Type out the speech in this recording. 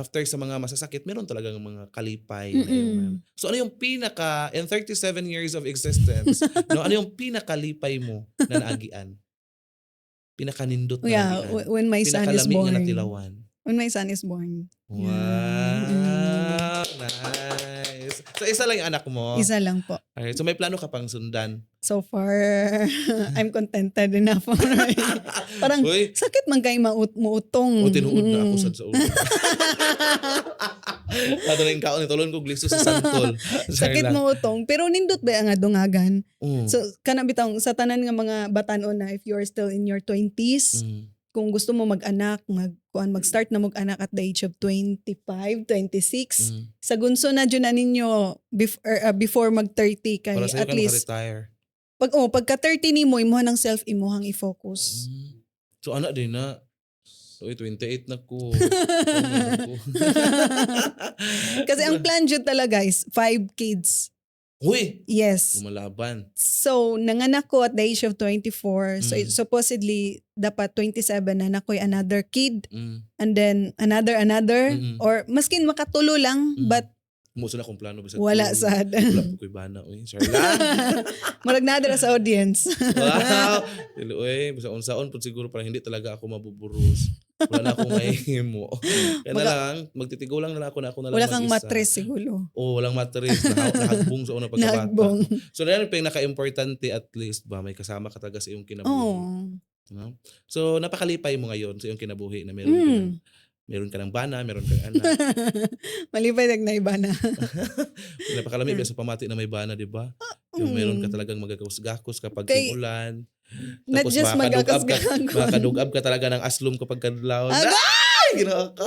After sa mga masasakit, meron talagang mga kalipay na iyong So ano yung pinaka, in 37 years of existence, no, ano yung pinakalipay mo na naagian? Pinakanindot na naagian? When my son is Pinakalami nga born. Natilawan? When my son is born. Wow! Nice! So isa lang yung anak mo? Isa lang po. Alright, so may plano ka pang sundan? So far, I'm contented enough. Parang Uy, sakit man kay muutong. O tinuod na ako sad sa ulo. Ato na yung kaon, tulon ko gliso sa santol. Sakit muutong. Pero nindot ba ang dungagan? Mm. So kana bitong sa tanan nga mga batan-on na if you are still in your 20s, kung gusto mo mag-anak, mag kuan, mag-start na mag-anak at the age of 25, 26, sa gunso na jud na ninyo before mag 30 kay Para sa'yo at ka least maka-retire. Pag oh, pagka 30 nimo, imuha ng self imuhang i-focus. So anak din na. So 28 na ko. Oh, meron ko. Kasi ang plan jud talaga is five kids. Uy! Yes. Lumalaban. So, nanganak ko at the age of 24. So, supposedly, dapat 27 na nakoy another kid. And then, another, another. Or, maskin makatulo lang, but Mao na akong plano. Bisag wala tulo. sad. Wala po ko'y bana. Uy, sorry lang. Murag nadara sa audience. Wow! Dili, uy, basta unsaon po siguro parang hindi talaga ako mabuburos. Wala na akong mahimo. Kaya na lang, magtitigulang na lang ako na ako na lang Wala kang mag-isa. mattress siguro. Oo, walang mattress. Nahagbong sa una pagkabata. Nahagbong. So, na yung pinaka-importante at least ba, may kasama ka talaga sa iyong kinabuhi. Oo. No? So, napakalipay mo ngayon sa iyong kinabuhi na meron ka ng, meron ka ng bana, meron kang anak. Malipay nag naiba na. Napakalami ba sa pamati na may bana, di ba? Yung meron ka talagang magagakos-gakos kapag ulan. Not Tapos just makakadugab ka, magkakas makakadugab ka talaga ng aslum kapag kadlawon. Agay! Ay! Ginoo ko.